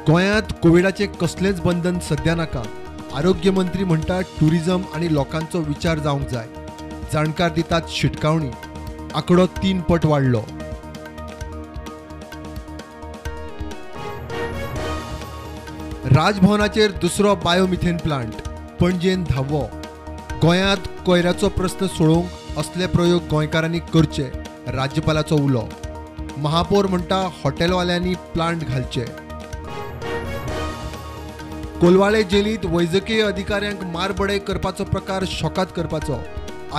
गोंयांत कोविडाचें कसलेंच बंधन सध्या नाका. आरोग्य मंत्री म्हणटा टुरिझम आनी लोकांचो विचार जावंक जाय. जाणकार दितात शिटकावणी. आंकडो 3 पट वाडलो. राजभवनाचेर दुसरो बायोमिथेन प्लांट, पणजेन धावो. गोंयांत कोयराचो प्रस्न सोडोवंक असले प्रयोग गोंयकारांनी करचे, राज्यपालाचो उलो. महापौर म्हणटा हॉटेलवाल्यांनी प्लांट घालचे. कोलवाळे जेलीत वैजकीय अधिकाऱ्यांक मारबडय करपाचो प्रकार शॉकात करपाचो.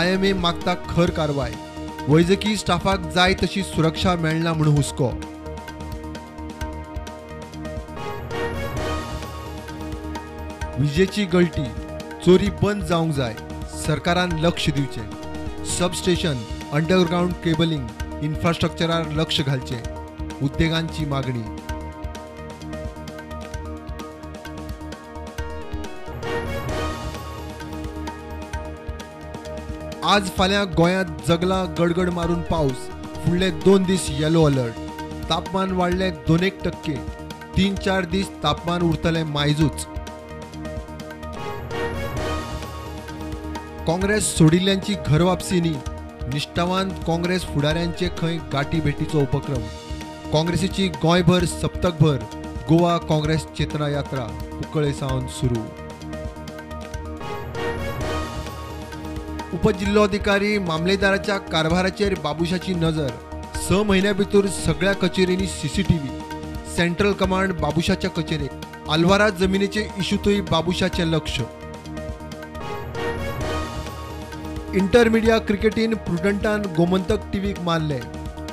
IMA मागता खर कारवाय. वैजकी स्टाफाक जाय तशी सुरक्षा मेळना म्हूण हुस्को. विजेची गळटी, चोरी बंद जावंक जाय, सरकारान लक्ष दिवचें. सबस्टेशन, अंडरग्रावंड केबलिंग, इन्फ्रास्ट्रक्चरार लक्ष घालचें, उद्देगांची मागणी. आज फाल्यां गोंयांत जगला गडगड मारून पावस. फुडले 2 दीस येलो अलर्ट. तापमान वाडलें 2-1%. 3-4 दीस तापमान उरतलें मायजूच. काँग्रेस सोडिल्ल्यांची घरवापसी न्ही, निश्ठावान काँग्रेस फुडाऱ्यांचे खंय गाठी भेटीचो उपक्रम. काँग्रेसीची गोंयभर सप्तकभर गोवा काँग्रेस चेतना यात्रा कुंकळे सावन सुरू. उपजिल्होधिकारी मामलेदाराच्या कारभाराचेर बाबुशाची नजर. 6 म्हयन्या भितर सगळ्या कचेरींनी CCTV. Central command बाबुशाच्या कचेरेक. आल्वारा जमिनीचे इशूतूय बाबुशाचें लक्ष. इंटरमिडिया क्रिकेटीन प्रुडंटान गोमंतक टीव्हीक मारले.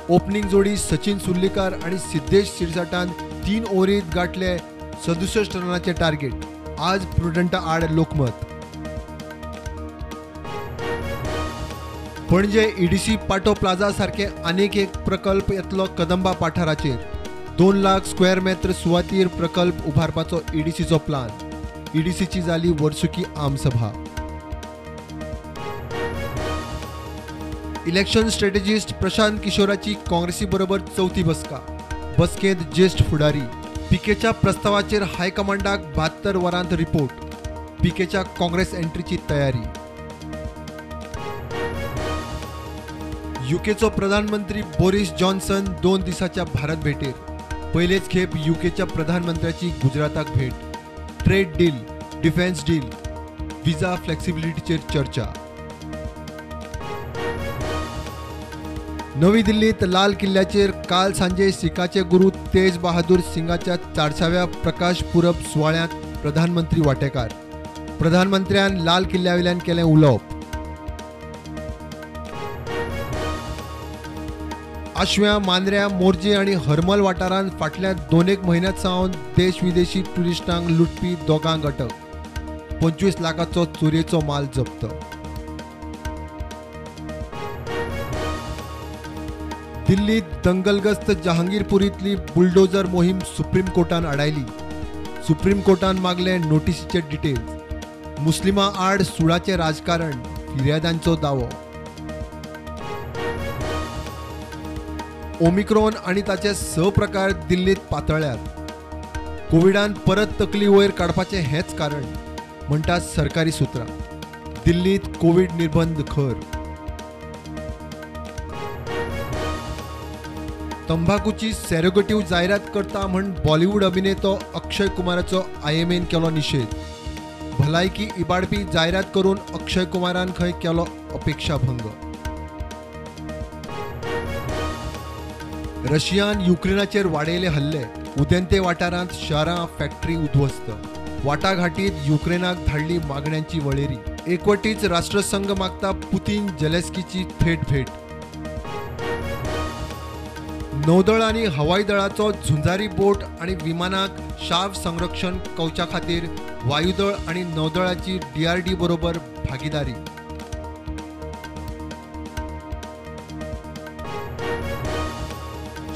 ओपनिंग जोडी सचिन सुर्लीकार आनी सिद्धेश सिरसाटान 3 ओव्हरीत गांठले 67 रनाचे टार्गेट. आज प्रुडंटा आड लोकमत. पणजे EDC पाटो प्लाझा सारखे आनीक एक प्रकल्प येतलो कदंबा पठाराचेर. 2 लाख स्क्वेअर मेत्र सुवातीर प्रकल्प उबारपाचो EDCचो प्लान. EDCची जाली वर्सुकी आमसभा. इलेक्शन स्ट्रेटेजिस्ट प्रशांत किशोराची काँग्रेसी बरोबर चौथी बसका. बसकेंत ज्येश्ठ फुडारी. पीकेच्या प्रस्तावाचेर हायकमांडाक 72 वरांत रिपोर्ट. पीकेच्या काँग्रेस एंट्रीची तयारी. युकेचो प्रधानमंत्री बोरिस जॉन्सन 2 दिसाच्या भारत भेटेर. पयलेच खेप युकेच्या प्रधानमंत्र्याची गुजराताक भेट. Trade deal, defence deal, visa फ्लेक्सिबिलिटीचेर चर्चा. नवी दिल्लीत लाल किल्ल्याचेर काल सांजे सिखाचे गुरू तेज बहादूर सिंगाच्या 400व्या प्रकाश पुरब सुवाळ्यांत प्रधानमंत्री वांटेकार. प्रधानमंत्र्यान लाल किल्ल्यावेल्यान केलें उलोवप. आशव्या, मांद्र्या, मोरजे आनी हरमल वाठारांत फाटल्या 2-1 म्हयन्यांत सावन देश विदेशी ट्युरिस्टांक लुटपी दोगांक अटक. 25 लाखाचो चोरयेचो माल जप्त. दिल्लीत दंगलग्रस्त जहांगीरपुरींतली बुलडोजर मोहीम सुप्रीम कोर्टान आडायली. सुप्रीम कोर्टान मागले नोटिसीचे डिटेल्स. मुस्लिमां आड सुडाचें राजकारण, फिर्यादांचो दावो. ओमिक्रॉन आनी ताचे 6 प्रकार दिल्लीत पातळ्ळ्यात. कोविडान परत तकली वयर काडपाचें हेंच कारण, म्हणटात सरकारी सुत्रां. दिल्लीत कोविड निर्बंध खर. तंबाखूची सेरोगेटिव्ह जायरात करता म्हण बॉलिवूड अभिनेतो अक्षय कुमाराचो IMAन केलो निशेध. भलायकी इबाडपी जायरात करून अक्षय कुमारान खंय केलो अपेक्षाभंग. रशियान युक्रेनाचेर वाडयले हल्ले. उदेंते वाठारांत शहरां, फॅक्टरी उद्ध्वस्त. वाटाघाटीत युक्रेनाक धाडली मागण्यांची वळेरी. एकवटीच राष्ट्रसंघ मागता पुतीन जेलेस्कीची थेट भेट. नौदळ आनी हवाई दळाचो झुंजारी बोट आनी विमानाक शाव संरक्षण कवचा खातीर वायुदळ आनी नौदळाची DRD बरोबर भागीदारी.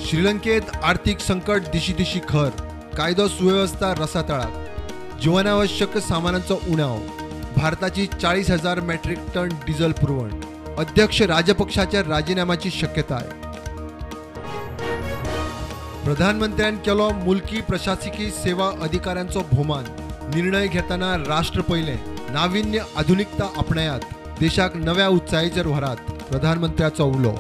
श्रीलंकेत आर्थिक संकट दिशी दिशी खर. कायदो सुवेवस्था रसातळाक. जीवनावश्यक सामानांचो उणाव. भारताची 40,000 मेट्रिक टन डिझल पुरवण. अध्यक्ष राजपक्षाच्या राजीनाम्याची शक्यताय. प्रधानमंत्र्यान केलो मुलकी प्रशासकी सेवा अधिकाऱ्यांचो भोवमान. निर्णय घेतना राष्ट्र पयलें, नाविन्य आधुनिकता आपणायात, देशाक नव्या उंचायेचेर व्हरात, प्रधानमंत्र्याचो उलो.